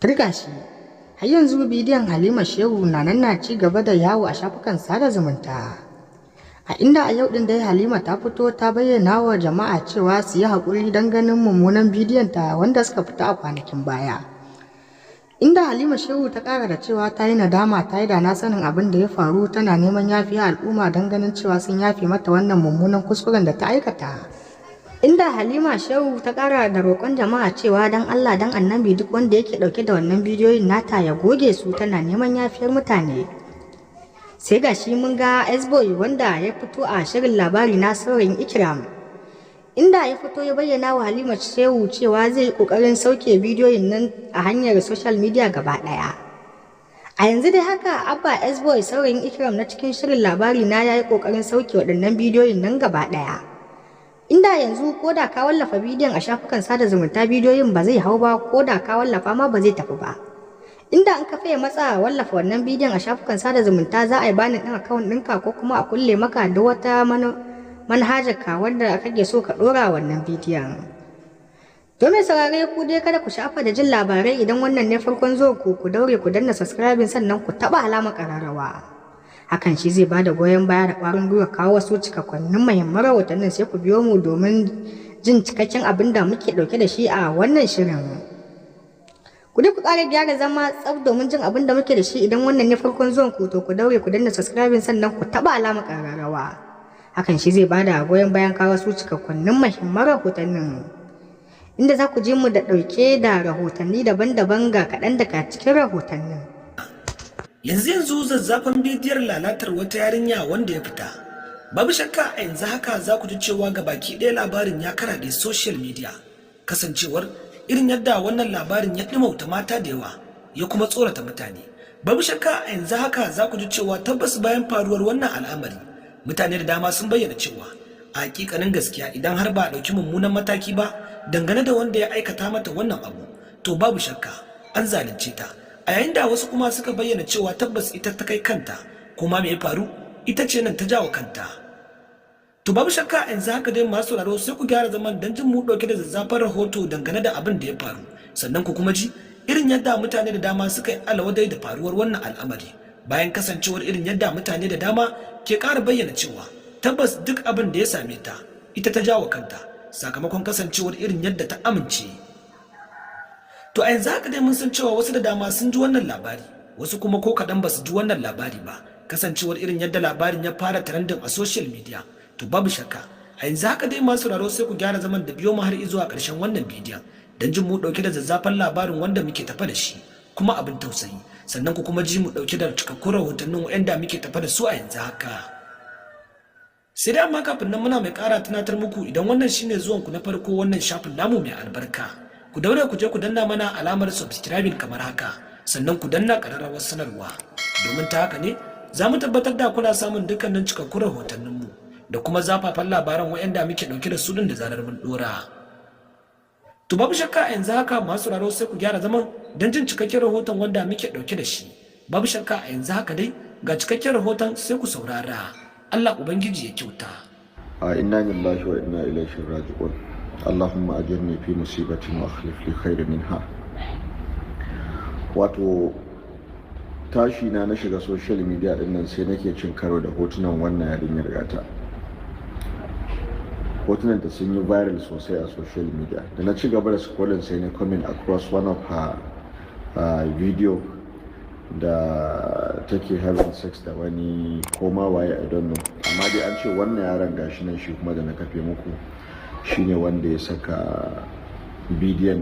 Turƙashi, har yanzu bidiyon Halima Shehu na nan na ci gaba da yawo a shafukan sada zumunta. A inda a yau ɗin dai Halima ta fito ta bayyana wa jama'a cewa su yi haƙuri don ganin mummunan bidiyon ta wanda suka fita a kwanakin baya. Inda Halima Shehu ta ƙara da cewa ta yi nadama, ta yi da na sanin abin da ya faru, tana neman yafiya al'umma don ganin cewa sun yafe mata wannan mummunan kuskuren da ta aikata. Inda Halima Shehu ta ƙara da roƙon jama'a cewa don Allah don Annabi, duk wanda yake ɗauke da wannan bidiyoyin nata ya goge su, tana neman yafiyar mutane. Sai ga shi mun ga S-boy wanda ya fito a shirin Labari Na, saurayin Ikram. Inda ya fito ya bayyana wa Halima Shehu cewa zai yi ƙoƙarin sauke bidiyoyin nan a hanyar social media gaba ɗaya. A yanzu dai haka Abba S-boy, saurayin Ikram na cikin shirin Labari Na, ya yi ƙoƙarin sauke waɗannan bidiyoyin nan gaba ɗaya. Inda yanzu ko da ka wallafa bidiyon a shafukan sada zumunta, bidiyoyin ba zai hau ba, ko da ka wallafa ma ba zai tafi ba. Inda in ka fiye matsa wallafa wannan bidiyon a shafukan sada zumunta, za a yi banning ɗin account ɗinka ko kuma a kulle maka da wata manhajar ka wanda kake so ka ɗora wannan bidiyon. To mai saurare, ku dai kada ku shafa da jin labarai. Idan wannan ne farkon zuwan ku, ku daure ku danna subscribing, sannan ku taɓa alamar ƙararrawa. Hakan shi zai bada goyon baya da ƙwarin gwiwa kawo wasu cikakkunnin muhimman rahotannin. Sai ku biyo mu domin jin cikakken abin da muke ɗauke da shi a wannan shirin. Ku dai ku ƙara gyara zama tsaf domin jin abin da muke da shi. Idan wannan ne farkon zuwan ku, to ku daure ku danna subscribing, sannan ku taɓa alamar ƙararrawa. Hakan shi zai bada goyon bayan kawo wasu cikakkunnin muhimman rahotannin. Inda za ku ji mu da ɗauke da rahotanni daban-daban, ga kaɗan daga cikin rahotannin. Yanzu yanzu zazzafan bidiyar lalatar wata yarinya wanda ya fita, babu shakka a yanzu haka za ku ji cewa ga baki ɗaya labarin ya karaɗe social media, kasancewar irin yadda wannan labarin ya ɗimauta mata da yawa ya kuma tsorata mutane. Babu shakka a yanzu haka za ku ji cewa tabbas bayan faruwar wannan al'amari, mutane da dama sun bayyana cewa a hakikanin gaskiya, idan har ba a ɗauki mummunan mataki ba dangane da wanda ya aikata mata wannan abu, to babu shakka an zalunce ta, a yayin da wasu kuma suka bayyana cewa tabbas ita ta kai kanta, kuma me ya faru, ita ce nan ta jawo kanta. To babu shakka yanzu haka dai, masu sauraro, sai ku gyara zaman don jin mu dauke da zazzafan rahoto dangane da abin da ya faru, sannan ku kuma ji irin yadda mutane da dama suka yi alawadai da faruwar wannan al'amari, bayan kasancewar irin yadda mutane da dama ke ƙara bayyana cewa tabbas duk abin da ya same ta, ita ta jawo kanta, sakamakon kasancewar irin yadda ta amince. To a yanzu haka dai mun san cewa wasu da dama sun ji wannan labari, wasu kuma ko kaɗan ba su ji wannan labari ba, kasancewar irin yadda labarin ya fara trending a social media. To babu shakka a yanzu haka dai, masu sauraro, sai ku gyara zaman da biyo mu har zuwa ƙarshen wannan bidiyon don jin mu ɗauke da zazzafan labarin wanda muke tafa da shi, kuma abin tausayi, sannan ku kuma ji mu ɗauke da cikakkun rahotannin waɗanda muke tafa da su a yanzu haka. Sai dai amma kafin nan, muna mai ƙara tunatar muku, idan wannan shine zuwan ku na farko wannan shafin namu mai albarka, ku daure ku je ku danna mana alamar subscribing kamar haka, sannan ku danna ƙararrawar sanarwa, domin ta haka ne za mu tabbatar da kuna samun dukkanin cikakkun rahotanninmu da kuma zafafan labaran waɗanda muke ɗauke da su ɗin da zarar mun ɗora. To babu shakka a yanzu haka, masu sauraro, sai ku gyara zaman don jin cikakken rahoton wanda muke ɗauke da shi. Babu shakka a yanzu haka dai ga cikakken rahoton, sai ku saurara. Allah Ubangiji ya kyauta. A inna lillahi wa inna ilaihi raji'un. Allahumma ajirni fi musibati wa akhlif li khairin minha. Wato tashi na na shiga social media din nan, sai nake cin karo da hotunan wannan yarinyar. Gata hotunan ta sun yi viral sosai a social media. Da na ci gaba da scrolling, sai na coming across one of her video da take having sex da wani koma waye, I don't know, amma dai an ce wannan yaron, gashi nan shi kuma da na kafe muku, shine wanda ya saka bidiyon.